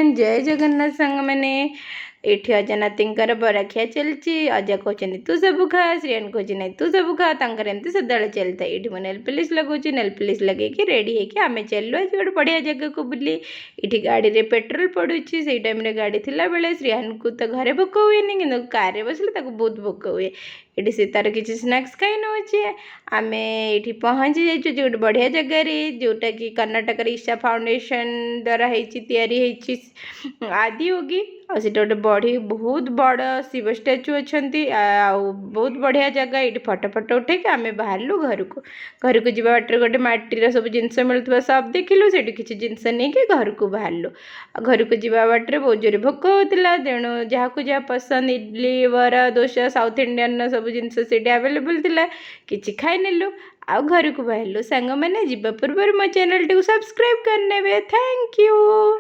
Everyone, ଜୟ ଜଗନ୍ନାଥ ସାଙ୍ଗମାନେ। ଏଇଠି ଅଜା ନାତିଙ୍କର ବରାଖିଆ ଚାଲିଛି। ଅଜା କହୁଛନ୍ତି, "ତୁ ସବୁ ଖା।" ଶ୍ରୀୟାନ କହୁଛି, "ନାଇଁ, ତୁ ସବୁ ଖା।" ତାଙ୍କର ଏମିତି ସଦାବେଳେ ଚାଲିଥାଏ। ଏଇଠି ମୁଁ ନେଲ୍ ପଲିସ୍ ଲଗାଉଛି। ନେଲ୍ ପଲିସ୍ ଲଗେଇକି ରେଡ଼ି ହେଇକି ଆମେ ଚାଲିଲୁ ଆଜି ଗୋଟେ ବଢ଼ିଆ ଜାଗାକୁ ବୁଲି। ଏଇଠି ଗାଡ଼ିରେ ପେଟ୍ରୋଲ ପଡ଼ୁଛି। ସେଇ ଟାଇମ୍ରେ ଗାଡ଼ି ଥିଲାବେଳେ ଶ୍ରୀୟାନକୁ ତ ଘରେ ଭୋକ ହୁଏନି, କିନ୍ତୁ କାରରେ ବସିଲେ ତାକୁ ବହୁତ ଭୋକ ହୁଏ। ଏଠି ସେ ତାର କିଛି ସ୍ନାକ୍ସ ଖାଇ ନେଉଛି। ଆମେ ଏଇଠି ପହଞ୍ଚି ଯାଇଛୁ ଯେ ଗୋଟେ ବଢ଼ିଆ ଜାଗାରେ, ଯେଉଁଟାକି କର୍ଣ୍ଣାଟକର ଇଶା ଫାଉଣ୍ଡେସନ ଦ୍ୱାରା ହେଇଛି, ତିଆରି ହେଇଛି ଆଦିୟୋଗୀ। ଆଉ ସେଟା ଗୋଟେ ବହୁତ ବଡ଼ ଶିବ ଷ୍ଟାଚୁ ଅଛନ୍ତି ଆଉ ବହୁତ ବଢ଼ିଆ ଜାଗା। ଏଇଠି ଫଟୋ ଫଟୋ ଉଠେଇକି ଆମେ ବାହାରିଲୁ ଘରକୁ। ଘରକୁ ଯିବା ବାଟରେ ଗୋଟେ ମାଟିର ସବୁ ଜିନିଷ ମିଳୁଥିବା ସପ୍ ଦେଖିଲୁ। ସେଠି କିଛି ଜିନିଷ ନେଇକି ଘରକୁ ବାହାରିଲୁ। ଆଉ ଘରକୁ ଯିବା ବାଟରେ ବହୁତ ଜୋରେ ଭୋକ ହେଉଥିଲା। ତେଣୁ ଯାହାକୁ ଯାହା ପସନ୍ଦ, ଇଡ଼ଲି, ବରା, ଦୋସା, ସାଉଥ୍ ଇଣ୍ଡିଆନର ସବୁ ଜିନିଷ ସେଇଠି ଆଭେଲେବୁଲ୍ ଥିଲା। କିଛି ଖାଇନେଲୁ ଆଉ ଘରକୁ ବାହାରିଲୁ। ସାଙ୍ଗମାନେ, ଯିବା ପୂର୍ବରୁ ମୋ ଚ୍ୟାନେଲଟିକୁ ସବସ୍କ୍ରାଇବ୍ କରିନେବେ। Thank you.